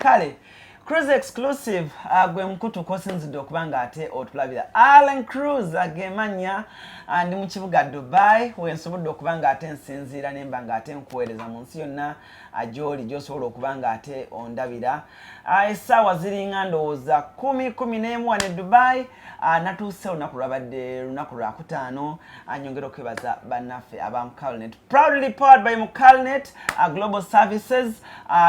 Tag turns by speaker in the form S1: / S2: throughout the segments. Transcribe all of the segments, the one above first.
S1: Kale, Cruise Exclusive, gwe mukutu kwosinzidde okuba nga ate otulabira. Allen Cruise agemanya, ndi mu kibuga Dubai, wensobodde okuba nga ate nsinziira nemba nga ate nkuweereza mu nsi yonna gy'oli gy'osobola okuba nga ate ondabira. Essaawa ziringa ndowooza 10:11 wano e Dubai. Natuuse olunaku lwabadde lunaku lwakutaano. Nyongera okwebaza bannaffe aba Mukalnet, proudly powered by Mukalnet Global Services,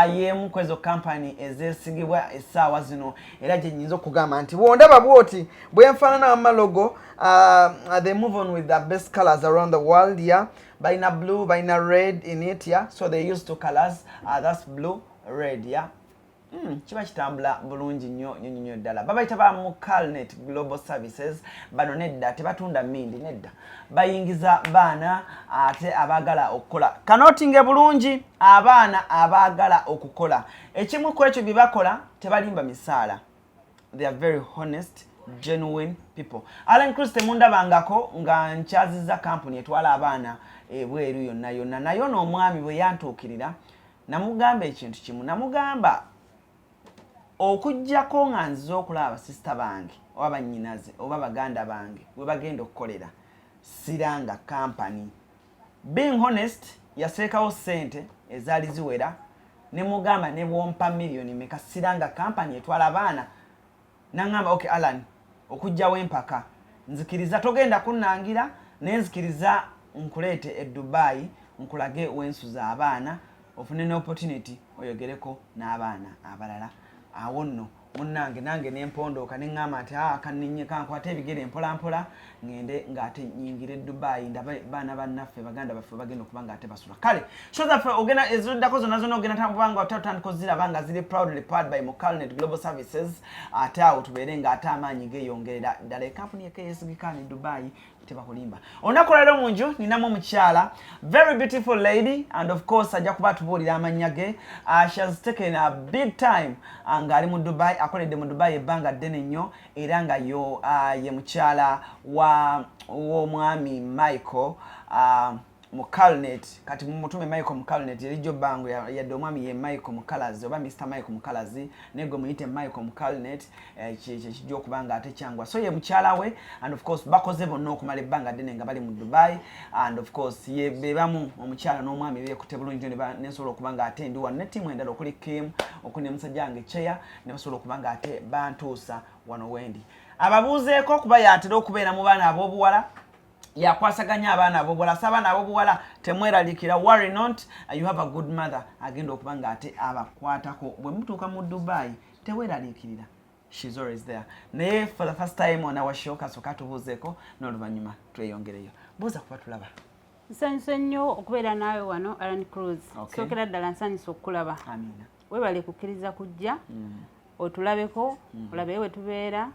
S1: y'emu ku ezo kampani ezeesigibwa essaawa zino, era gye nyinza okugamba nti bwondaba bwoti bwenfaanana amalogo, they move on with the best colors around the world. Yeah, balina blue, balina red in it. Yeah, so they use two colors, that's blue, red. Yeah. Kiba kitambula bulungi nnyo nnyo nnyo ddala. Babayita ba Mukalnet Global Services. Bano nedda tebatunda mindi, nedda, bayingiza baana ate abaagala okukola. Kanotinge bulungi, abaana abaagala okukola. Ekimu ku ekyo bye bakola, tebalimba misaala. They are very honest, genuine people. Allen Cruz temundabangako nga nkyaziza kampuni etwala abaana ebweru yonna yonna, naye ono omwami bwe yantuukirira, namugamba ekintu kimu. Namugamba, okuggyako nga nzize okulaba basisita bange oba bannyinaze oba baganda bange we bagenda okukolera, siranga kampani. Being honest, yaseekawo ssente ezaali ziwera. Ne mugamba, ne bwompa miliyoni meka, siranga kampani etwala abaana. Naŋŋamba, "Okay Alan, okuggyawo empaka, nzikiriza togenda kunnangira, naye nzikiriza nkuleete e Dubai, nkulage wensuza abaana, ofune ne opportunity oyogereko n'abaana abalala." Awo nno munnange nange nempondooka, neŋŋamba nti, "Ah, kaninye kankwate ebigere mpolampola, ŋŋende ng'ate nyingire e Dubai, ndabe baana bannaffe, baganda baffe bagenda okuba ng'ate basula." Kale show zaffe ogenda eziddako zonna zonna ogenda tambula nga otandika oziraba nga ziri proudly powered by Mukalnet Global Services. Ate awo tubeere ng'ate amaanyi geeyongerera ddala. Ekampuni ekeyesigika ne Dubai, tebakulimba. Olunaku lwaleero mu nju ninamu omukyala, very beautiful lady, and of course ajja kuba atubuulira amannya ge. She has taken a big time ng'ali mu Dubai, akoledde mu Dubai ebbanga ddene nnyo, era nga yo ye mukyala wa w'omwami Michael Mukalnet. Kati mumutume Michael Mukalnet, erijjo bangu yadde omwami ye Michael Mukalazi oba Mr Michael Mukalazi, naye gwe muyite Michael Mukalnet, kyekijja okuba nga ate kyangwa. So ye mukyala we, and of course bakoze bonna okumala ebbanga ddene nga bali mu Dubai, and of course ye bebamu omukyala n'omwami beekute bulungi nnyo nensobola okuba nga ate ndi wano ne ttiimu endala okuli Kim, okuli ne musajja wange Cheya, ne basobola okuba nga ate bantuusa wano wendi. Ababuuzeeko kuba yatera okubeera mu baana ab'obuwala, yakwasaganya abaana ab'obuwala. So abaana ab'obuwala, temweraliikira, worry not, you have a good mother agenda okuba nga ate abakwatako bwe mutuuka mu Dubai. Teweeraliikirira, she's always there. Naye for the first time on our show, kasooka atubuuzeeko n'oluvannyuma tweyongereyo. Buuza kuba tulaba.
S2: Nsanyuse nnyo okubeera naawe wano, Alan Cruz. Sookera ddala nsanyuse okukulaba.
S1: Amiina.
S2: Webale kukkiriza kujja otulabeko, olabe we tubeera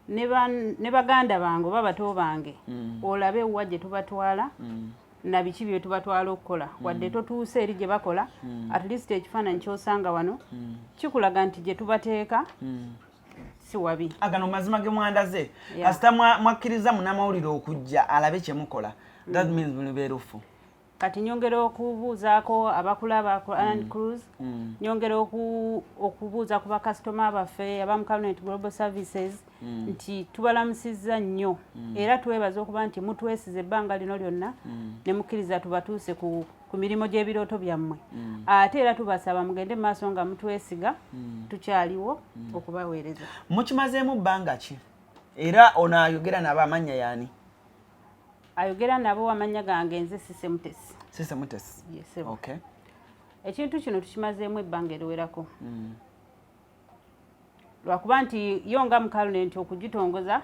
S2: ne baganda bange oba bato bange, olabe wa gye tubatwala na biki bye tubatwala okukola. Wadde totuuse eri gye bakola, at least ekifaananyi ky'osanga wano kikulaga nti gye tubateeka si wabi.
S1: Agano mazima ge mwandaze. Kasita mwakkiriza munnamawulire okujja alabe kye mukola, that means muli beerufu.
S2: Kati nyongera okubuuzaako abakulaba ku Alan Cruz, nyongera okubuuza ku bakasitoma baffe aba Mukalnet Global Services nti tubalamusizza nnyo, era twebaza okuba nti mutwesiza ebbanga lino lyonna ne mukkiriza tubatuuse ku mirimu gy'ebirooto byammwe. Ate era tubasaba mugende mu maaso nga mutwesiga, tukyaliwo okubaweereza.
S1: Mukimazeemu bbanga ki? Era ono ayogera nabo amannya yaani?
S2: Ayogera nabo amannya gange nze Sise Mutesi.
S1: Sise Mutesi.
S2: Yes, sebo. Ekintu kino tukimazeemu ebbanga eriwerako, lwakuba nti yo nga Mukalnet okugitongoza,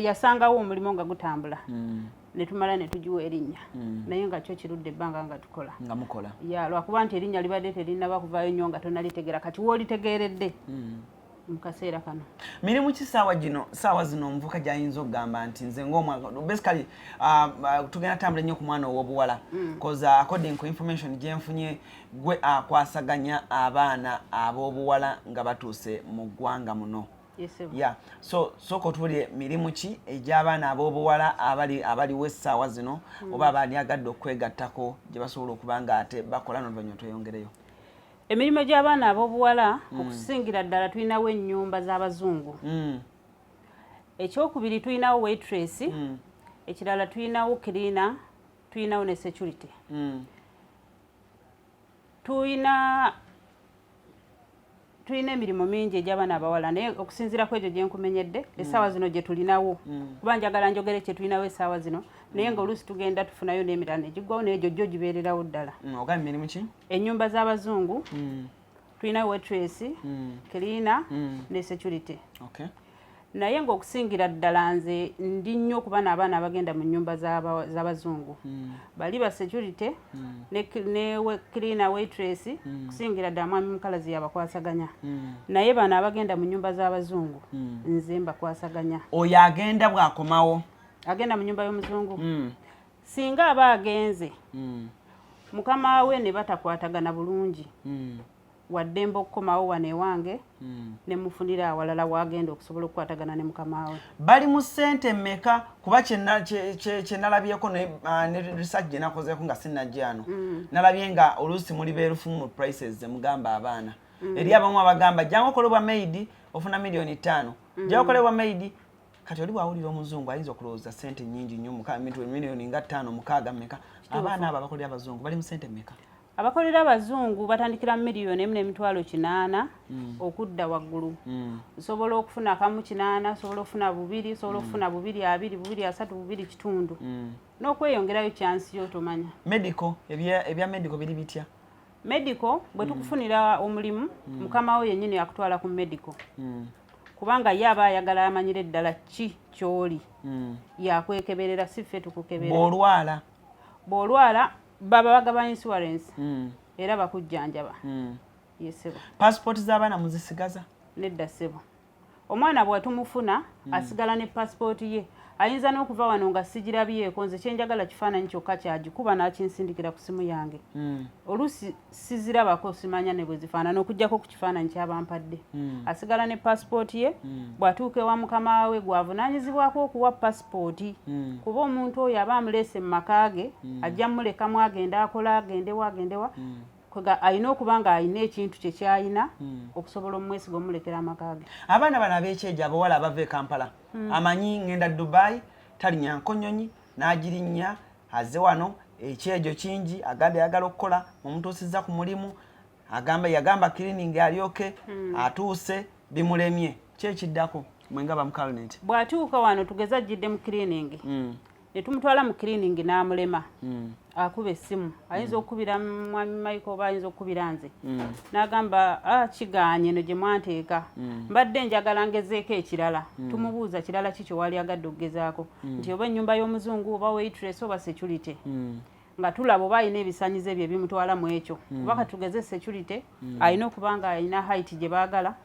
S2: yasangawo omulimu nga gutambula, ne tumala ne tugiwa erinnya, naye nga kyo kirudde ebbanga nga tukola.
S1: Nga mukola.
S2: Ya, lwakuba nti erinnya libadde terinnaba kuvaayo nnyo nga tonalitegeera, kati woolitegeeredde mu kaseera kano.
S1: Mirimu ki saawa gino, saawa zino, omuvuka gyayinza okugamba nti nze ngaomwana, basically tugenda tambula nnyo ku mwana ow'obuwala, cause according ku information gyenfunye, gwe akwasaganya abaana ab'obuwala nga batuuse mu ggwanga muno?
S2: Yes, sir.
S1: Yeah, so sooka otuwulire, mirimu ki egy'abaana ab'obuwala abaliwo essaawa zino oba abaali agadde okwegattako gye basobola okuba nga ate bakola, n'oluvannyuma tweyongereyo?
S2: Emirimu gy'abaana ab'obuwala, okusingira ddala tulinawo ennyumba z'abazungu. Ekyokubiri, tulinawo waitress. Ekirala, tulinawo cleaner, tulinawo ne security. Tulina emirimu mingi egy'abaana abawala, naye okusinziira ku egyo gye nkumenyedde essaawa zino gye tulinawo, kuba njagala njogere kye tulinawo essaawa zino, naye nga oluusi tugenda tufunayo n'emirala negiggwawo, naye egyo gyo gibeererawo ddala.
S1: Ogambye mirimu ki?
S2: Ennyumba z'abazungu, tulinawo waitress, cleaner ne security. Naye ng'okusingira ddala nze ndi nnyo okuba n'abaana abagenda mu nnyumba z'abazungu, bali ba security ne cleaner, waitress. Kusingira ddala mwami Mukalazi yabakwasaganya, naye bano abagenda mu nnyumba z'abazungu nze mbakwasaganya.
S1: Oyo agenda bw'akomawo?
S2: Agenda mu nnyumba y'omuzungu, singa aba agenze mukama we ne batakwatagana bulungi, waddembe okukomawo wano ewange ne mufunira awalala wagenda okusobola okukwatagana ne mukama we.
S1: Bali mu ssente mmeka? Kuba kye nalabyeko ne research gye nakozeeko nga sinnajja ano, nalabye nga oluusi muli beerufu mu prices zemugamba abaana. Eri abamu abagamba, "Jangu okole bwa maid, ofuna 5 million, jangu okole bwa maid." Kati oli bwawulira omuzungu ayinza okulowooza ssente nnyingi nnyo, miliyoni nga 5, 6, mmeka? Abaana abo abakolera abazungu bali mu ssente mmeka?
S2: Abakolera abazungu batandikira mu 1,800,000 okudda waggulu. Osobola okufuna akamu kinaana, osobola okufuna bubiri, osobola okufuna bubiri abiri, bubiri asatu, bubiri kitundu, n'okweyongerayo kyansi yo tomanya.
S1: Medical, ebya medical biri bitya?
S2: Medical, bwe tukufunira omulimu, mukama we yennyini akutwala ku medical, kubanga ye aba ayagala amanyire ddala ki ky'oli. Yakwekeberera, si ffe tukukebera.
S1: Bw'olwala?
S2: Bw'olwala, baba bagaba insurance era bakujjanjaba. Ye ssebo.
S1: Passport z'abaana muzisigaza?
S2: Nedda ssebo. Omwana bwe tumufuna asigala ne pasipooti ye. Ayinza n'okuva wano nga sigirabyeko. Nze kyenjagala kifaananyi kyokka kyagikuba n'akinsindikira ku simu yange. Oluusi sizirabako, simanya ne bwe zifaanana, okugyako ku kifaananyi kyabampadde. Asigala ne pasipooti ye. Bw'atuuka ewa mukama we gwavunaanyizibwako okuwa pasipooti, kuba omuntu oyo aba amuleese mu maka ge, ajja mumulekamu agenda akola, agendewa, agendewa. Kwega alina okuba nga alina ekintu kye kyalina okusobola omwesiga omulekera amaka ge.
S1: Abaana bano ab'ekyejo abawala abava e Kampala, amanyi ngenda Dubai, talinya nkonyonyi n'agirinnya, azze wano, ekyejo kingi, agambye ayagala okukola, mumutuusizza ku mulimu, agamba yagamba cleaning alyoke, atuuse bimulemye, ki ekiddako mwenga bamukalnet?
S2: Bw'atuuka wano, tugeze ajjidde mu cleaning, ne tumutwala mu cleaning n'amulema, akuba essimu. Ayinza okukubira mwami Michael oba ayinza okukubira nze, n'agamba, "Ah, kigaanye eno gye mwanteeka, mbadde njagala ngezeeko ekirala." Tumubuuza, "Kirala ki kyewali agadde okugezaako?" Nti oba ennyumba y'omuzungu, oba waitress, oba security, nga tulaba oba alina ebisanyizo ebyo ebimutwala mu ekyo. Kuba katugeze security alina okuba nga alina height gye baagala,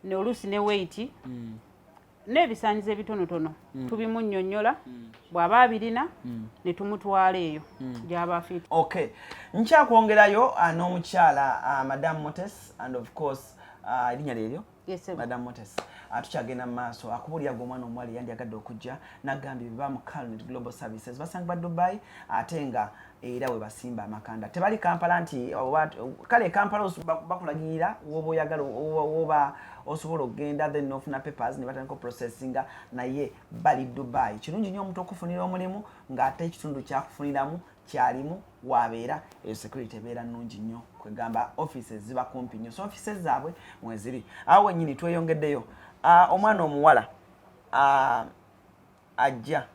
S2: ne oluusi ne weight n'ebisaanyizo ebitonotono. Tubimunnyonnyola, bw'aba abirina ne tumutwala eyo gy'aba afiiti.
S1: Okay, nkyakwongerayo n'omukyala Madam Motes, and of course erinnya lyeryo?
S2: Yes, sir.
S1: Madam Motes, tukyagenda mu maaso akubuulira gwe omwana omuwala eyandyagadde okujja. Nagambye beba mu Calnet Global Services, basangibwa Dubai, ate nga era we basimba amakanda. Tebali Kampala nti kale Kampala bakulagirira woba oyagala, woba osobola okugenda, then nofuna papers ne batandika processinga, naye bali Dubai. Kirungi nnyo omuntu okufunira omulimu ng'ate ekitundu kyakufuniramu kyalimu wabeera, eyo security ebeera nnungi nnyo. Kwegamba offices ziba kumpi nnyo, so offices zaabwe mweziri awo wennyini. Tweyongeddeyo. Omwana omuwala ajja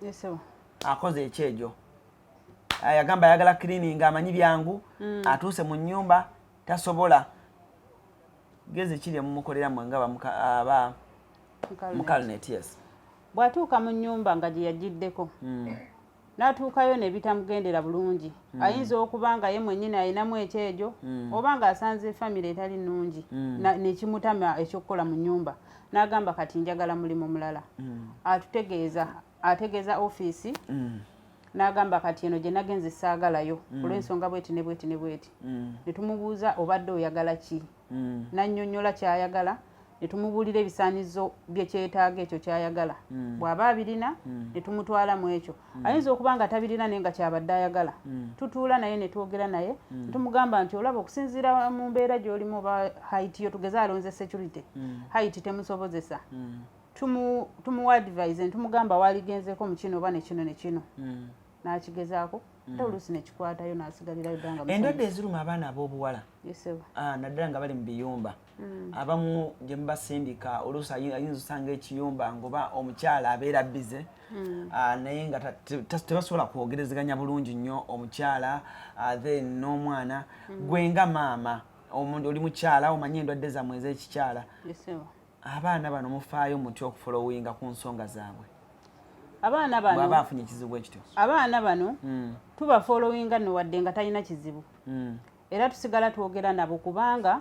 S2: Yes, sir.
S1: akoze ekyejo, yagamba ayagala cleaning, amanyi byangu, atuuse mu nnyumba tasobola gezi kiri emumukolera mwe nga aba mukalnet? Yes.
S2: Bw'atuuka mu nnyumba nga gye yagiddeko, n'atuukayo ne bitamugendera bulungi, ayinza okuba nga ye mwennyini alinamu ekyejo, oba ng'asanze famire etali nnungi, nekimutama ekyokukola mu nnyumba, n'agamba, "Kati njagala mulimu mulala." Atutegeeza, ategeeza ofiisi, n'agamba, "Kati eno gye nagenze saagalayo olw'ensonga bweti ne bweti ne bweti." Ne tumubuuza, "Obadde oyagala ki?" N'annyonnyola ky'ayagala, Ne tumubuulira ebisaanyizo byekyetaaga ekyo kyayagala. Bw'aba abirina, ne tumutwala mu ekyo. Ayinza okuba nga tabirina naye nga kyabadde ayagala. Tutuula naye ne twogera naye ne tumugamba nti, olaba, okusinziira mu mbeera gy'olimu oba height yo, tugeze alonze security, height temusobozesa, tumuwa advice ne tumugamba waligenzeko mu kino oba ne kino ne kino, n'akigezaako, ate oluusi nekikwatayo n'asigalirayo ddala nga
S1: Endwadde
S2: musanyufu.
S1: eziruma abaana ab'obuwala,
S2: Yes, ssebo.
S1: Naddala nga bali mu biyumba abamu gye mubasindika, oluusi ayinza osanga ekiyumba ngoba omukyala abeera busy, naye nga tebasobola kwogerezeganya bulungi nnyo omukyala, then n'omwana. Gwe nga maama, oli mukyala, omanyi endwadde zammwe ez'ekikyala.
S2: Yes, ssebo.
S1: Abaana bano mufaayo mutya okufollowinga ku nsonga zaabwe
S2: Abaana
S1: bw'aba
S2: bano,
S1: afunye ekizibu ekityo?
S2: Abaana bano tubafollowinga nno wadde nga talina kizibu, era tusigala twogera nabo kubanga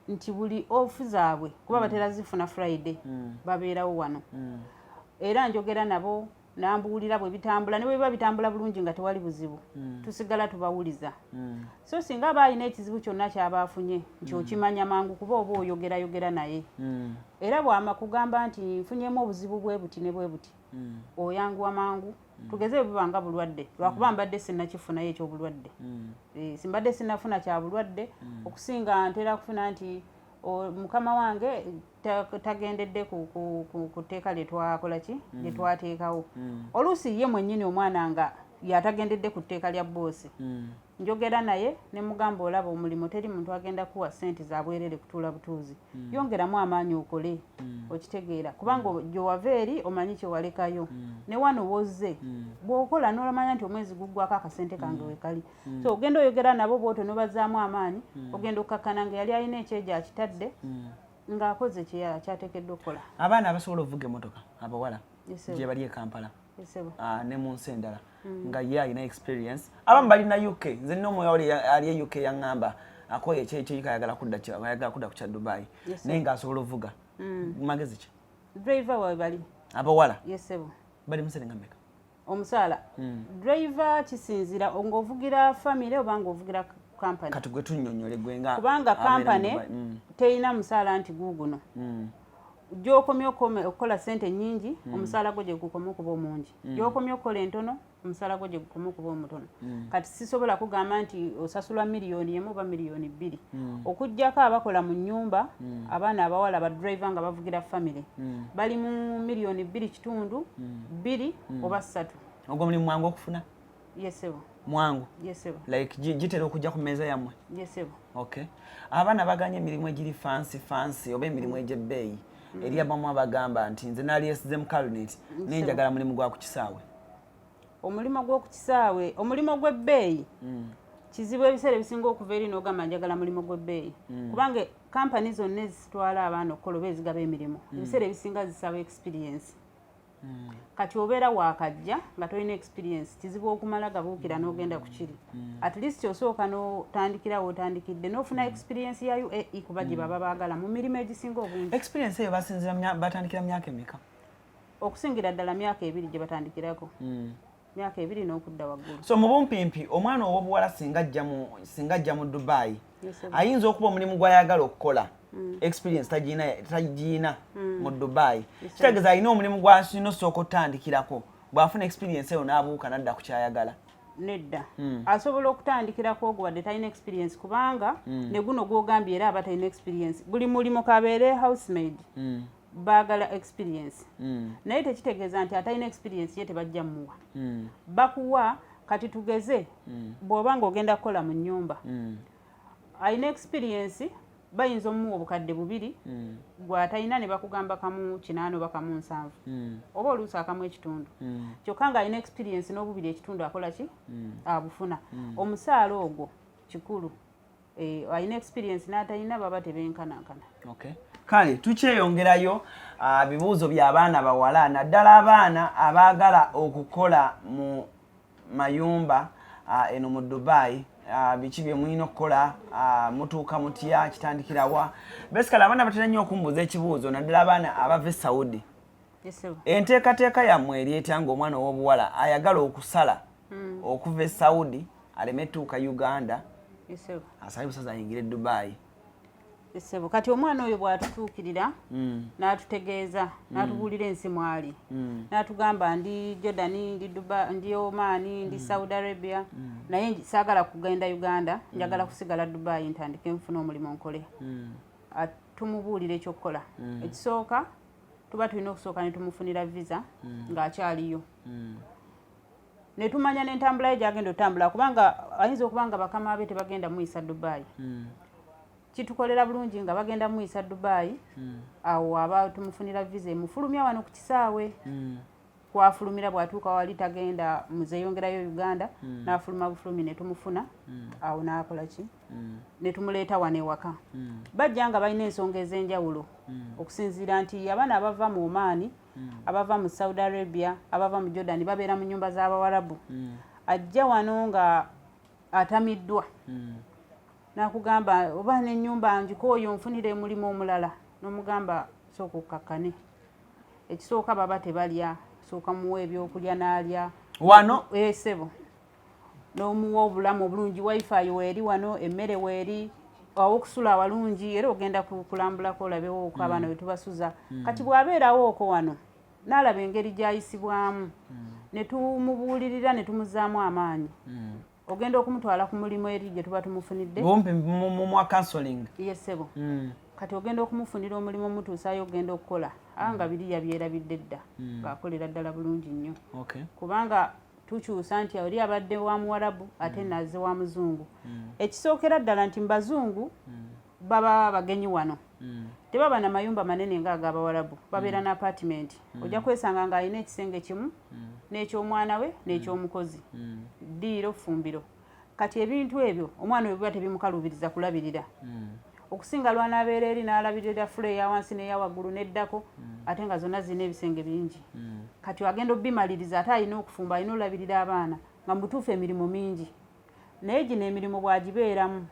S2: nti buli off zaabwe, kuba batera zifuna Friday, babeerawo wano, era njogera nabo nambuulira bwe bitambula, ne bwe biba bitambula bulungi nga tewali buzibu, tusigala tubawuliza. So singa aba alina ekizibu kyonna kyaba afunye, nti okimanya mangu kuba oba oyogerayogera naye, era bwama kugamba nti nfunyemu obuzibu bwe buti ne bwe buti, oyanguwa mangu. Tugeze bwe buba nga bulwadde, lwakuba mbadde sinnakifunayo ekyobulwadde. Simbadde sinnafuna kya bulwadde. Okusinga ntera kufuna nti mukama wange tagendedde ku tteeka lye twakola ki, lye twateekawo. Oluusi ye mwennyini omwana nga yatagendedde ku tteeka lya boss, njogera naye ne mugamba, olaba omulimu teri muntu agenda kuwa ssente za bwerere kutuula butuuzi, yongeramu amaanyi okole, okitegeera, kubanga gyewava eri omanyi kyewalekayo, ne wano wozze bw'okola n'olomanya nti omwezi guggwako akasente kange wekali. So ogenda oyogera nabo bwotyo nobazaamu amaanyi, ogenda okkakkana nga yali alina ekyejo akitadde ng'akoze kyateekeddwa okukola.
S1: Abaana abasobola okuvuga emmotoka abawala
S2: Yes, sir.
S1: gye bali e Kampala,
S2: Esebo.
S1: Ne mu nsi endala, nga ye alina experience, abamu balina UK. Nze nina omwoyo ali e UK, yaŋŋamba akoye ekyekyo, ayagala kudda ku kya Dubai,
S2: Yes, sir.
S1: naye ng'asobola ovuga. Magezi ki?
S2: Driver wawe bali.
S1: Abawala.
S2: Yes, ssebo.
S1: Bali musere nga mmeka?
S2: Omusaala driver kisinzira ng'ovugira family oba ng'ovugira company.
S1: Kati gwe tunnyonnyole, gwe nga
S2: Kubanga
S1: abeera mu
S2: kampany
S1: Dubai.
S2: Terina musaala nti guuguno. Gy'okomye okukola sente nnyingi, omusaala gwo gye gukoma okuba omungi. Gy'okomye okukola entono, omusaala gwo gye gukoma okuba omutono. Kati sisobola kugamba nti osasulwa 1 million oba 2 million, okugyako abakola mu nnyumba. Abaana abawala ba driver nga bavugira family bali mu 2.5 million, 2 oba 3.
S1: Ogwo mulimu mwangu okufuna?
S2: Yes, ssebo.
S1: Mwangu?
S2: Yes, ssebo.
S1: Like gitera okujja ku mmeeza yammwe?
S2: Yes, ssebo.
S1: Okay, abaana baganye emirimu egiri fancy fancy oba emirimu egy'ebbeeyi. Eri abamu abagamba nti nze nalyesize mu cabinet, naye njagala mulimu gwa ku kisaawe.
S2: Omulimu gw'oku kisaawe, omulimu gw'ebbeeyi kizibu ebiseera ebisinga okuva eri n'ogamba njagala mulimu gw'ebbeeyi, kubanga kampani zonna ezitwala abaana okukola oba ezigaba emirimu, ebiseera ebisinga zisaba experience. Kati obeera waakajja nga tolina experience, kizibu okumala gabuukira n'ogenda ku kiri. At least osooka n'otandikira wootandikidde n'ofuna experience ya UAE, kuba gye baba baagala mu mirimu egisinga obungi.
S1: Experience eyo basinzira batandikira myaka emeka?
S2: Okusingira ddala myaka 2 gye batandikirako, myaka 2 n'okudda waggulu.
S1: So mu bumpimpi, omwana ow'obuwala singa ajja mu Dubai,
S2: Yes, sir.
S1: ayinza okuba omulimu gw'ayagala okukola experience tagiina mu Dubai. Kitegeeza alina omulimu gw'alina osooka otandikirako, bw'afuna experience eyo n'abuuka n'adda ku kyayagala.
S2: Nedda, asobola okutandikirako ogwo wadde talina experience, kubanga ne guno gwogambye era aba talina experience. Buli mulimu kabeere housemaid, baagala experience, naye tekitegeeza nti atalina experience ye tebajja muwa. Bakuwa. Kati tugeze bw'oba ng'ogenda kukola mu nnyumba, alina experience bayinza omuwa 2000, gwatalina ne bakugamba 1.800 oba 1.700 oba oluusi 1.5, kyokka ng'alina experience n'2.5 akola ki, abufuna. Omusaala ogwo kikulu. Alina experience n'atalina baba tebenkanankana.
S1: Okay. Kale tukyeyongerayo bibuuzo by'abaana bawala, naddala abaana abaagala okukola mu mayumba eno mu Dubai. Biki bye mulina okukola? Mutuuka mutya? Kitandikirawa? Basically abaana batera nnyo okumbuuza ekibuuzo, naddala abaana abava e Saudi.
S2: Yes, sir.
S1: Enteekateeka yammwe eri etya ng'omwana ow'obuwala ayagala okusala okuva e Saudi aleme tuuka Uganda,
S2: Yes, sir.
S1: asale busazi ayingire Dubai?
S2: Ssebo, kati omwana oyo bw'atutuukirira n'atutegeeza, n'atubuulira ensi mwali, n'atugamba, "Ndi Jordan, ndi Dubai, ndi Oman, ndi Saudi Arabia, naye saagala kugenda Uganda, njagala kusigala Dubai, ntandike nfuna omulimu nkole," tumubuulira ekyokukola. Ekisooka, tuba tulina okusooka ne tumufunira visa ng'akyaliyo, ne tumanya n'entambula ye gyagenda otambula, kubanga ayinza okuba nga bakama be tebagenda muyisa Dubai. Kitukolera bulungi nga bagenda muyisa Dubai. Awo aba tumufunira visa emufulumya wano ku kisaawe. Kwafulumira, bw'atuuka wali tagenda muzeyongerayo Uganda, n'afuluma bufulumi ne tumufuna. Awo n'akola ki? Ne tumuleeta wano ewaka. Bajja nga balina ensonga ez'enjawulo, okusinziira nti abaana abava mu Omaani, abava mu Saudi Arabia, abava mu Jordan babeera mu nyumba z'Abawarabu. Ajja wano nga atamiddwa, n'akugamba, "Oba n'ennyumba ngikooyo, nfunire omulimu omulala." N'omugamba, "Sooka okkakkane." Ekisooka, baba tebalya, sooka muwa ebyokulya n'alya.
S1: Wano?
S2: Esebo, n'omuwa obulamu obulungi. WiFi weeri wano, emmere weeri, awokusula awalungi, era ogenda kulambulako olabewo oko abaana we tubasuza. Kati bw'abeerawo okwo wano n'alaba engeri gy'ayisibwamu, ne tumubuulirira, ne tumuzaamu amaanyi, ogenda okumutwala ku mulimu eri gye tuba tumufunidde.
S1: Bumpi mumwa counseling.
S2: Ye ssebo. Kati ogenda okumufunira omulimu, omutuusaayo, ogenda okukola aa nga biri yabyerabidde dda, ng'akolera ddala bulungi nnyo, kubanga tukyusa nti oli abadde wa Muwarabu ate nazze wa muzungu. Ekisookera ddala nti mubazungu baba bagenyi wano, tebaba na mayumba manene ng'ag'Abawarabu, babeera na apartment. Ojja kwesanga ng'alina ekisenge kimu n'ekyomwana we n'ekyomukozi, ddiiro, ffumbiro. Kati ebintu ebyo omwana we biba tebimukaluubiriza kulabirira, okusinga lwanaabeera eri n'alabirira floor eya wansi n'eya waggulu n'eddako, ate nga zonna zirina ebisenge bingi. Kati agenda obimaliriza, ate alina okufumba, alina olabirira abaana, nga mu butuufu emirimu mingi. Naye gino emirimu bw'agibeeramu,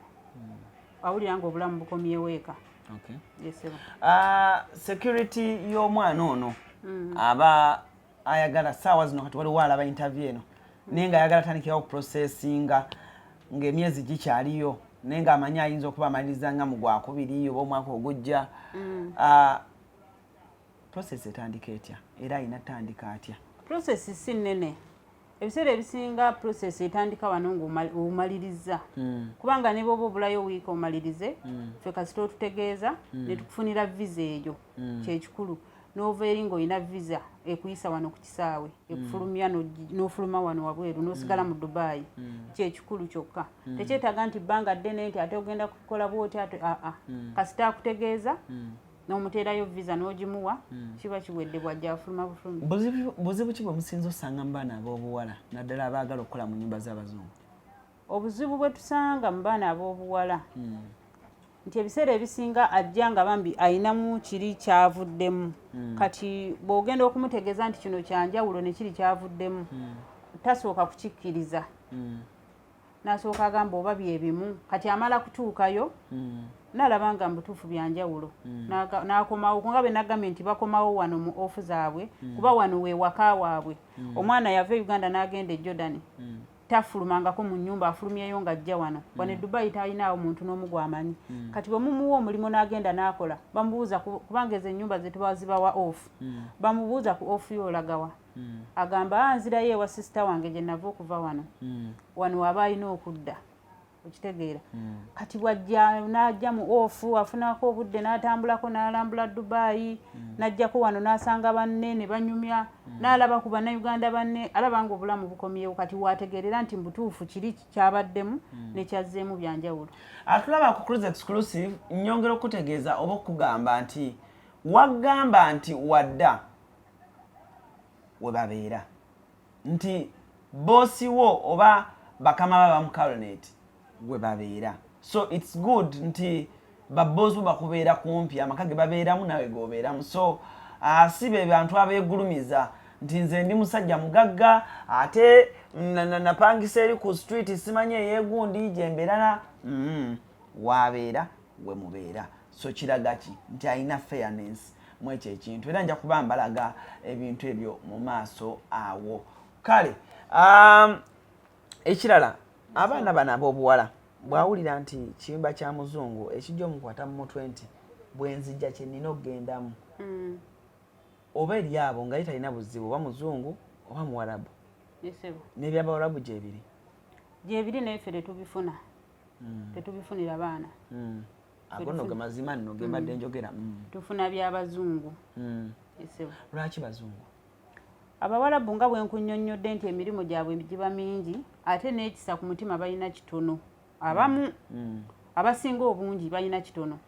S2: awulira nga obulamu bukomyewo eka. Yes, sir.
S1: Security y'omwana ono aba ayagala saawa zino, kati waliwo alaba interview eno naye nga ayagala tandikirawo processinga ng'emyezi gikyaliyo, naye ng'amanyi ayinza okuba amaliriza nga mu gwakubiri oba omwaka ogujja. Process etandika etya era ayina tandika atya?
S2: Process si nnene. Ebiseera ebisinga process etandika wano ng'omaliriza, kubanga ne bwoba obulayo wiiki omalirize, ffe kasita otutegeeza ne tukufunira visa eyo. Kyekikulu n'ova eri ng'olina visa ekuyisa wano ku kisaawe, ekufulumya, n'ofuluma wano wabweru n'osigala mu Dubai. Kyekikulu kyokka tekyetaaga nti bbanga ddene nti ate ogenda kukola bwoti ate aa. Kasita akutegeeza n'omuteerayo visa n'ogimuwa, kiba kiwedde, bwajja afuluma bufulumi.
S1: Buzibu ki bwe musinza osanga mu baana ab'obuwala, naddala abaagala okukola mu nyumba z'abazungu?
S2: Obuzibu bwe tusanga mu baana ab'obuwala nti ebiseera ebisinga ajja nga bambi ayinamu kiri kyavuddemu. Kati bw'ogenda okumutegeeza nti kino kyanjawulo ne kiri kyavuddemu, tasooka kukikkiriza, n'asooka agamba oba byebimu. Kati amala kutuukayo n'alaba nga mubutuufu byanjawulo, n'akomawo, kunga bwe nagambye nti bakomawo wano mu off zaabwe, kuba wano we waka waabwe. Omwana yava e Uganda n'agenda e Jordan, tafulumangako mu nnyumba, afulumyeyo ng'ajja wano. Wano e Dubai talinaawo muntu n'omu gw'amanyi. Kati bwe mumuwa omulimu n'agenda n'akola, bamubuuza kubanga ezo ennyumba ze tuba zibawa off, bamubuuza ku off yo olagawa? Agamba, "Ah, nzirayo ewa sister wange gye nava okuva wano." Wano aba alina okudda, okitegeera? Kati bwajja n'ajja mu off, afunako obudde n'atambulako n'alambula Dubai, n'ajjako wano n'asanga banne ne banyumya, n'alaba ku Bannayuganda banne, alaba nga obulamu bukomyewo. Kati waategeerera nti mubutuufu kiri kyabaddemu nekyazzeemu byanjawulo.
S1: Atulaba ku Cruise Exclusive, nyongera okutegeeza oba okugamba nti wagamba nti wadda we babeera nti boss wo oba bakama ba bamucaronet we babeera. So it's good nti baboss bo bakubeera kumpi, amaka ge babeeramu nawe gobeeramu. So si be bantu abeegulumiza nti nze ndi musajja mugagga ate napangisa eri ku street simanyi eyeegundi gyembeera wabeera we mubeera. So kiraga ki? Nti alina fairness mu ekyo ekintu, era nja kuba mbalaga ebintu ebyo mu maaso awo. Kale, ekirala, abaana bano ab'obuwala Bw'awulira nti kiyumba kya muzungu, ekijja omukwata mu mutwe nti bwenzijja kye nnina okugendamu, oba eri abo nga ye talina buzibu, oba muzungu oba muwarabu?
S2: Esebo.
S1: N'ebyabawarabu gyebiri?
S2: Gyebiri, naye ffe tetubifuna, tetubifunira baana.
S1: Ago nno ge mazima nno ge mbadde njogera.
S2: Tufuna byabazungu. Esebo.
S1: Lwaki bazungu?
S2: Abawalabu, nga bwe nkunnyonnyodde nti emirimu gyabwe giba mingi, ate n'ekisa ku mutima balina kitono. Abamu, abasinga obungi balina kitono.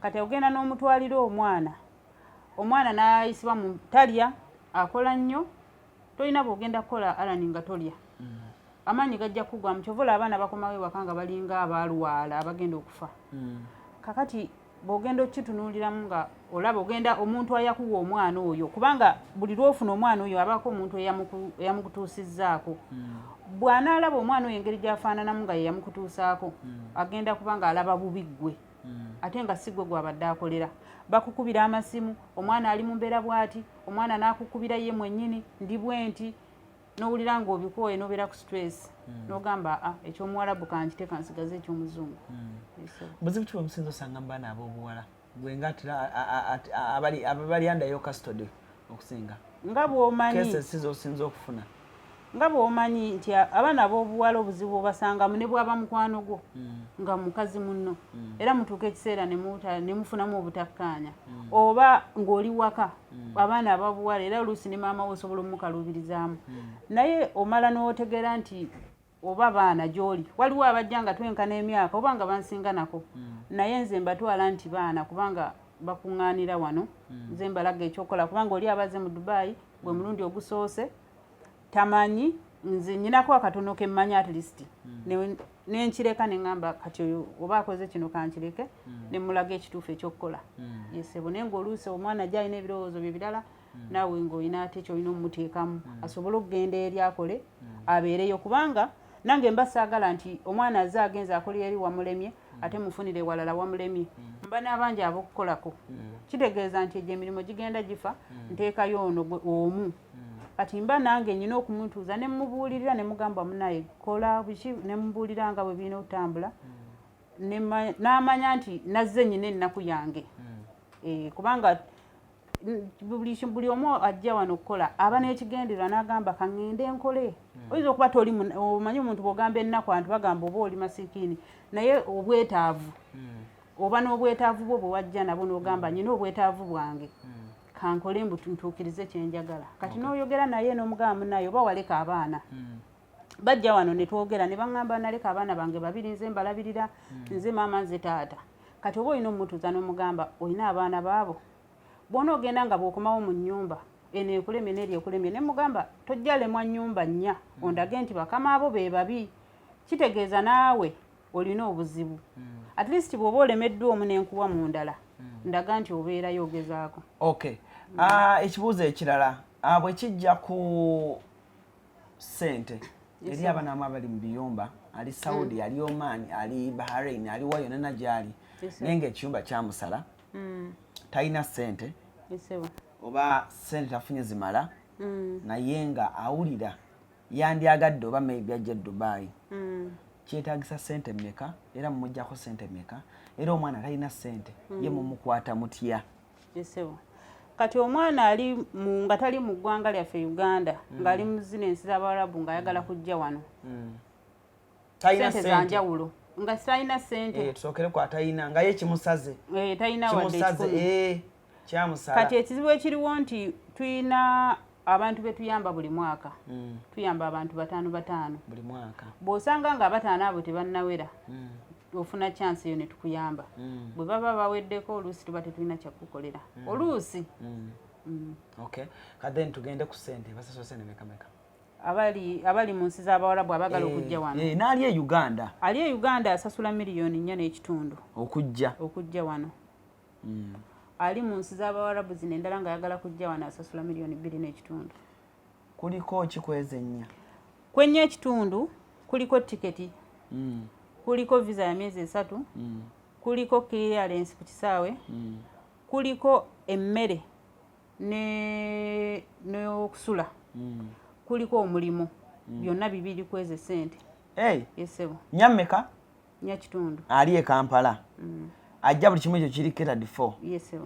S2: Kati ogenda n'omutwalira omwana, omwana n'ayisibwa mu talya, akola nnyo. Tolina bw'ogenda kukola alani nga tolya, amaanyi gajja kugwamu. Kyova olaba abaana bakomawo ewaka nga balinga abaalwala, abagenda okufa. Kakati bw'ogenda okukitunuuliramu nga olaba ogenda omuntu ayakuwa omwana oyo, kubanga buli lwofuna omwana oyo abaako omuntu eyamukutuusizzaako. Bw'anaalaba omwana oyo engeri gy'afaananamu nga ye yamukutuusaako, agenda kuba nga alaba bubi ggwe, ate nga si gwe gwabadde akolera. Bakukubira amasimu, omwana ali mu mbeera bw'ati, omwana n'akukubira ye mwennyini, ndi bwe nti, n'owulira ng'obikooye, n'obeera ku stress, n'ogamba, a ekyomuwalabu kankite, kansigaze ekyomuzungu. Yes, sir.
S1: Buzibu ki bwemusinza osanga mu baana ab'obuwala, gwe nga abali under your custody okusinga?
S2: Nga bw'omanyi
S1: Cases si z'osinza okufuna?
S2: Nga bw'omanyi nti abaana ab'obuwala obuzibu obasangamu ne bwaba mukwano gwo nga mukazi munno, era mutuuka ekiseera ne mufunamu obutakkaanya, oba ng'oli waka, abaana ababuwala era oluusi ne maama we osobola omukaluubirizaamu. Naye omala n'otegeera nti oba baana gy'oli, waliwo abajja nga twenkana emyaka oba nga bansinga nako, naye nze mbatwala nti baana, kubanga bakuŋŋaanira wano. Nze mbalaga ekyokukola, kubanga oli abaze mu Dubayi gwe mulundi ogusoose, tamanyi. Nze nyinako akatono kemmanyi, at least nenkireka neŋŋamba kati oyo oba akoze kino kankireke, nemulaga ekituufu ekyokukola. Yesebo. Naye ngaoluusi omwana ajja alina ebirowoozo bye birala, naawe ng'olina ate kyolina omumuteekamu asobole okugenda eri akole, abeereyo, kubanga nange mba saagala nti omwana aze agenza akolera eri wamulemye, ate mufunire walala wamulemye. Mba n'abangi ab'okukolako, kitegeeza nti egyo emirimu gigenda gifa, nteekayo ono gwe omu. Kati mba nange nyina okumutuuza ne mubuulirira ne mugamba, munaye kola biki, ne mubuulira nga bwe birina okutambula, n'amanya nti nazze nyina ennaku yange. Kubanga buli omu ajja wano okukola aba n'ekigendererwa n'agamba kaŋŋende nkole. Oyinza okuba toli omanyi omuntu bw'ogamba ennaku, abantu bagamba oba oli masikiini, naye obwetaavu, oba n'obwetaavu bwo bwe wajja nabwo n'ogamba nyina obwetaavu bwange, kankole mbu ntuukirize kyenjagala. Kati n'oyogera naye n'omugamba, munaye oba waleka abaana, bajja wano ne twogera ne baŋŋamba naleka abaana bange babiri, nze mbalabirira, nze maama, nze taata. Kati oba olina omutuuza n'omugamba olina abaana baabo, bw'ona ogenda nga bw'okomawo mu nnyumba eno ekulemye n'eri ekulemye, ne mugamba tojja lemwa nnyumba nnya ondage nti bakama abo be babi, kitegeeza naawe olina obuzibu. At least bw'oba olemeddwa omu n'enkuwa mu ndala, ndaga nti obeerayo ogezaako.
S1: Okay. Ekibuuzo ekirala, bwe kijja ku ssente, eri abaana abamu abali mu biyumba, ali Saudi, ali Oman, ali Bahrain, ali wa yonna gyali, naye ngaekiyumba kyamusala, talina ssente oba ssente tafunye zimala, naye nga awulira yandyagadde oba maybe ajja e Dubai, kyetagisa ssente mmeka, era mumugjako ssente mmeka, era omwana talina ssente, ye mumukwata mutya?
S2: Esebo, kati omwana ali nga tali mu ggwanga lyaffe Uganda, ng'ali mu zino ensi z'Abawarabu, ng'ayagala kujja wano,
S1: talina
S2: sente zanjawulo nga talina sente.
S1: Eh, tusookere ku atalina, nga ye kimusaze.
S2: Eh, talina wadde
S1: kimusaze
S2: ekikumi.
S1: Eh, kyamusala.
S2: Kati ekizibu ekiriwo nti tulina abantu betuyamba buli mwaka, tuyamba abantu bataano bataano
S1: buli mwaka.
S2: Bw'osanga nga abataano abo tebannawera, ofuna chance eyo ne tukuyamba. Bwe baba baweddeko, oluusi tuba tetulina kyakukolera oluusi.
S1: Okay, kati then tugende ku ssente. Basasula ssente meka meka?
S2: Abali mu nsi z'Abawarabu abagala okujja wano?
S1: N'ali e Uganda.
S2: Ali e Uganda asasula 4.5 miliyoni.
S1: Okujja?
S2: Okujja wano. Ali mu nsi z'Abawarabu zino endala ng'ayagala kujja wano asasula 2.5 miliyoni.
S1: Kuliko ki kweza ennya?
S2: Kwennya ekitundu kuliko tiketi, kuliko visa ya myezi 3, kuliko clearance ku kisaawe, kuliko emmere n'okusula, kuliko omulimu, byonna bibiri kweza essente.
S1: Hey,
S2: Esebo.
S1: Nnya mmeka?
S2: 4.5.
S1: Ali e Kampala. Ajja buli kimu ekyo kiri catered for.
S2: Yes, sir.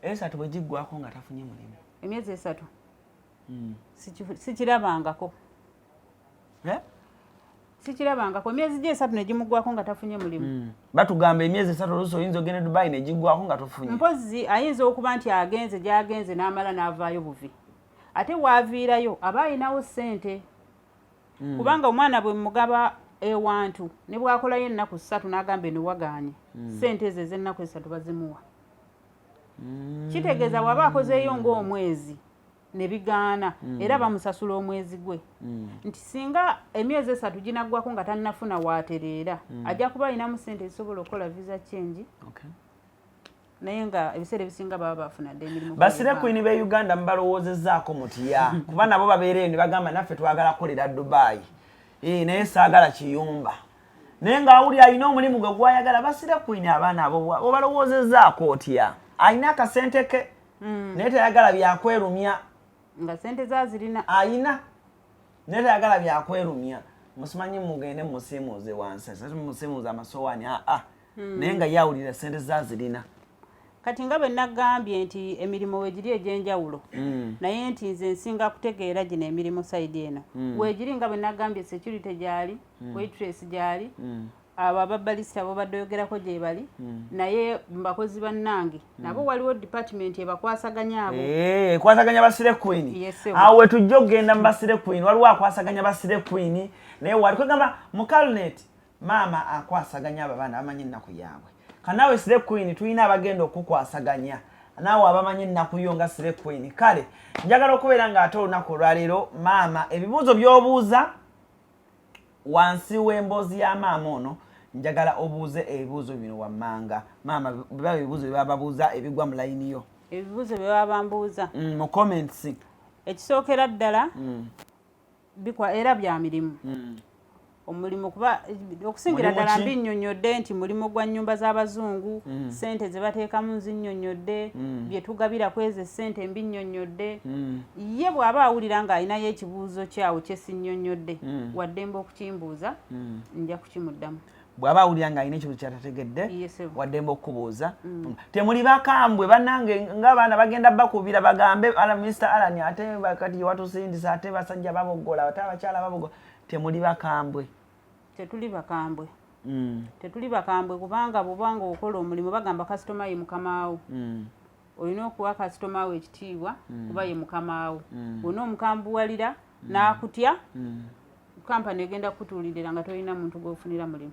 S1: 3 bwe giggwako nga tafunye mulimu.
S2: Emyezi 3. Sikirabangako.
S1: Eh?
S2: Sikirabangako. Emyezi gye 3 ne gimuggwako nga tafunye mulimu.
S1: Batugamba emyezi 3 oluusi oyinza ogenda Dubai ne giggwako nga tofunye.
S2: Mpozzi ayinza okuba nti agenze gy'agenze n'amala n'avaayo buvi. Ate waaviirayo aba ayinawo ssente. Kubanga omwana bwe mugaba ewantu ne bw'akolayo ennaku 3 n'agamba eno wagaanye. Ssente ezo ez'ennaku 3 bazimuwa. Kitegeeza bw'aba akozeeyo ng'omwezi ne bigaana era bamusasula omwezi gwe. Nti singa emyezi 3 ginaggwako nga tannafuna waatereera, ajja kuba alinamu ssente ezisobola okukola visa change. Naye nga ebiseera ebisinga baba bafuna dda emirimu.
S1: Basire Queen b'e Uganda mubalowoozezaako mutya? Kuba nabo babeera eyo ne bagamba naffe twagala kukolera Dubai. Naye saagala kiyumba. Naye ng'awulira alina omulimu gwe gw'ayagala. Basire Queen abaana abo obalowoozezaako otya? Alina akasente ke naye tayagala byakwerumya.
S2: Nga ssente zaazirina.
S1: Ayina naye tayagala byakwerumya. Musimanyi mugende musiimuuze wansi, musiimuuze amasowaani aa. Naye nga yawulira ssente zaazirina.
S2: Kati nga bwe nagambye nti emirimu weegiri egy'enjawulo, naye nti nze nsinga kutegeera gino emirimu side eno. Weegiri nga bwe nagambye security gyali, waitress gyali, abo ababalista bobadde oyogerako gye bali, naye mubakozi bannange nabo waliwo department ebakwasaganya abo.
S1: Ekwasaganya basire Queen.
S2: Yes,
S1: awo we tujja okugenda mu basire Queen, waliwo akwasaganya basire Queen naye wali kwegamba mu Calnet maama akwasaganya abo abaana bamanyi ennaku yaabwe. Kanaawe Slay Queen tulina abagenda okukwasaganya naawe abamanyi ennaku yo nga Slay Queen. Kale njagala okubeera ng'ate olunaku olwaleero maama ebibuuzo by'obuuza wansi w'emboozi ya maama ono, njagala obuuze ebibuuzo bino wammanga. Maama, biba ebibuuzo bye baba babuuza ebigwa mu layini yo.
S2: Ebibuuzo bye baba bambuuza.
S1: Mu comments.
S2: Ekisookera ddala bikwa era bya mirimu. Omulimu kuba okusingira ddala mbinnyonnyodde nti mulimu gwa nnyumba z'abazungu, ssente ze bateekamu nzinnyonnyodde, bye tugabira ku ezo ssente mbinnyonnyodde. Ye bw'aba awulira ng'alinayo ekibuuzo kyawo kye sinnyonnyodde, waddembe okukimbuuza, nja kukimuddamu.
S1: Bw'aba awulira ng'alina ekibuuzo ky'atategedde, waddembe okukubuuza. Temuli bakambwe bannange, ng'abaana bagenda bakubira bagambe Mr. Allan ate kati watusindisa, ate basajja baboggola, ate abakyala baboggola. Temuli bakambwe.
S2: Tetuli bakambwe. Tetuli bakambwe kubanga bw'obanga okola omulimu bagamba kasitoma ye mukamaawo. Olina okuwa kasitoma we ekitiibwa kuba ye mukamaawo. Bw'ona omukambuwalira n'akutya, kampani egenda kukutuulirira nga tolina muntu gw'ofunira mulimu.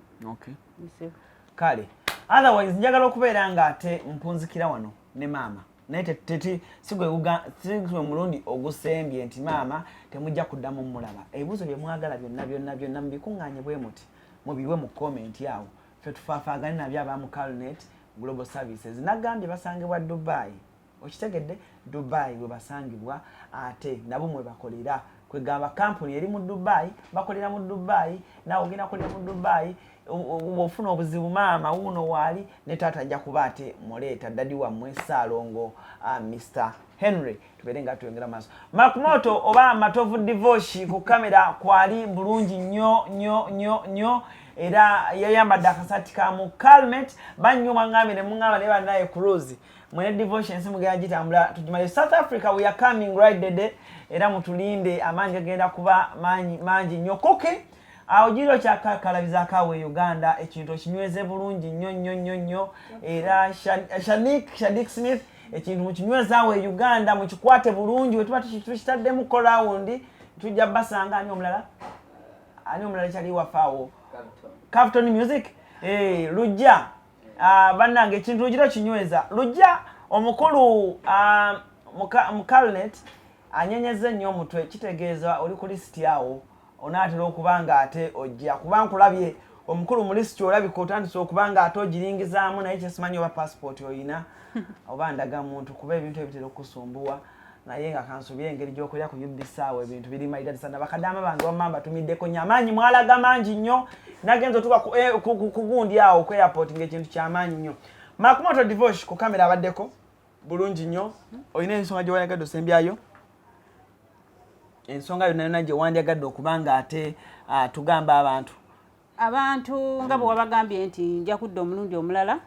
S1: Kale otherwise njagala okubeera ng'ate mpunzikira wano ne maama, naye teti si gwe mulundi ogusembye nti maama temujja kuddamu mulaba. Ebibuuzo bye mwagala byonna byonna byonna mubikuŋŋaanye bwe muti, mubiwe mu comment awo, ffe tufaafaagane nabyo aba Calnet Global Services. Nagambye basangibwa Dubai, okitegedde? Dubai bwe basangibwa ate nabo mwe bakolera. Kwegamba kampuni eri mu Dubai, bakolera mu Dubai, naawe ogenda kukolera mu Dubai. Bw'ofuna obuzibu maama wuuno waali ne taata ajja kuba ate muleeta daddy wammwe Ssaalongo Mr Henry, tubeere nga tuyongera maaso. Makumoto oba Matovu Divoshi ku kamera kwali bulungi nnyo nnyo nnyo nnyo, era yayambadde akasaati ka mu Calmet. Bannyo mwaŋŋambye ne muŋŋamba naye bannaye cruise mwene devotion ensi mugenda gitambula tugimale. South Africa we are coming right dede, era mutulinde, amaanyi gagenda kuba mangi mangi nnyo. Kuki awo giro kyakakalabizaako awo e Uganda, ekintu okinyweze bulungi nnyo nnyo nnyo nnyo. Era Shadik Smith, ekintu mukinyweze awo e Uganda, mukikwate bulungi. We tuba tukitaddemu ko round tujja basanga. Ani omulala? Ani omulala kyali waffe awo? Capton Music Lujja. Bannange ekintu lugira kinyweza Lujja omukulu mu Calnet anyenyeza ennyo omutwe, kitegeeza oli ku lisiti awo, onaatera okuba nga ate ojja kuba nkulabye omukulu mu lisiti, olabika otandise okuba nga ate ogiringizaamu, naye kyesimanyi oba passport oyina oba ndagamuntu, kuba ebintu ebitera okusumbuwa. Naye nga kansubire engeri gy'okulya ku UBC awo ebintu biri maidadisana. Bakadaama bange wamma mbatumiddeko nnyo, amaanyi mwalaga mangi nnyo. Nagenza otuuka ku gundi awo ku airport ng'ekintu kyamaanyi nnyo. Makumoto Divosh ku kamera abaddeko bulungi nnyo. Olina ensonga gye wayagadde osembyayo, ensonga yonna yonna gye wandyagadde okuba nga ate tugamba abantu?
S2: Abantu nga bwe wabagambye nti nja kudda omulundi omulala,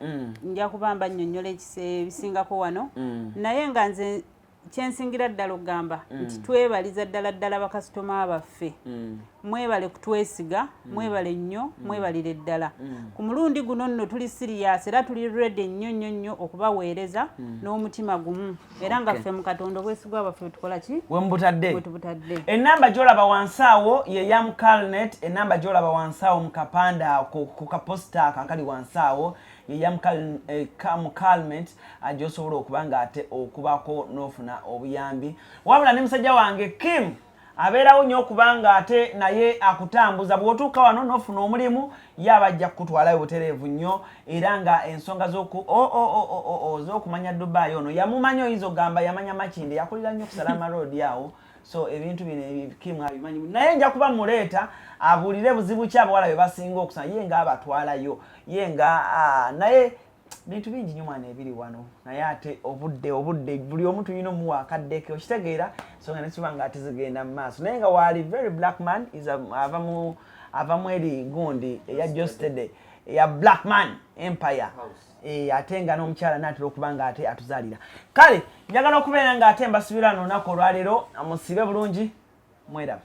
S2: nja kuba mbannyonnyola ebisingako wano, naye nga nze kyensingira ddala okugamba nti twebaliza ddala ddala bakasitoma baffe. Mwebale kutwesiga, mwebale nnyo, mwebalire ddala. Ku mulundi guno nno tuli serious era tuli ready nnyo nnyo nnyo okubaweereza n'omutima gumu, era nga ffe mu Katonda obwesigwa bwaffe tukola ki?
S1: Wembutadde.
S2: Bwe tubutadde.
S1: Enamba gyolaba wansi awo ye ya Mukalnet. Enamba gyolaba wansi awo mu kapanda ku kaposita ako akali wansi awo ye ya Mukalmet, gyosobola okuba nga ate okubako n'ofuna obuyambi. Wabula ne musajja wange Kim abeerawo nnyo okuba nga ate naye akutambuza. Bw'otuuka wano n'ofuna omulimu, ye aba ajja kukutwalayo butereevu nnyo, era nga ensonga z'okumanya Dubai, ono yamumanya, oyinza okugamba yamanya Makinde, yakulira nnyo ku Salama Road awo. So ebintu bino Kim abimanyi, naye nja kuba muleeta abuulire buzibu ki abawala bye basinga okusanga, ye nga abatwalayo, ye nga naye bintu bingi nnyo mwana ebiri wano, naye ate obudde buli omu tulina omuwa akaddeke, okitegeera? So nga nekiba nga ate zigenda mu maaso, naye nga waali very black man is ava mu eri gundi eya Jostede, eya Black Man Empire. Ate nga n'omukyala naatera okuba nga ate atuzaalira. Kale njagala okubeera nga ate mbasubira lunaku olwaleero musibe bulungi, mweraba.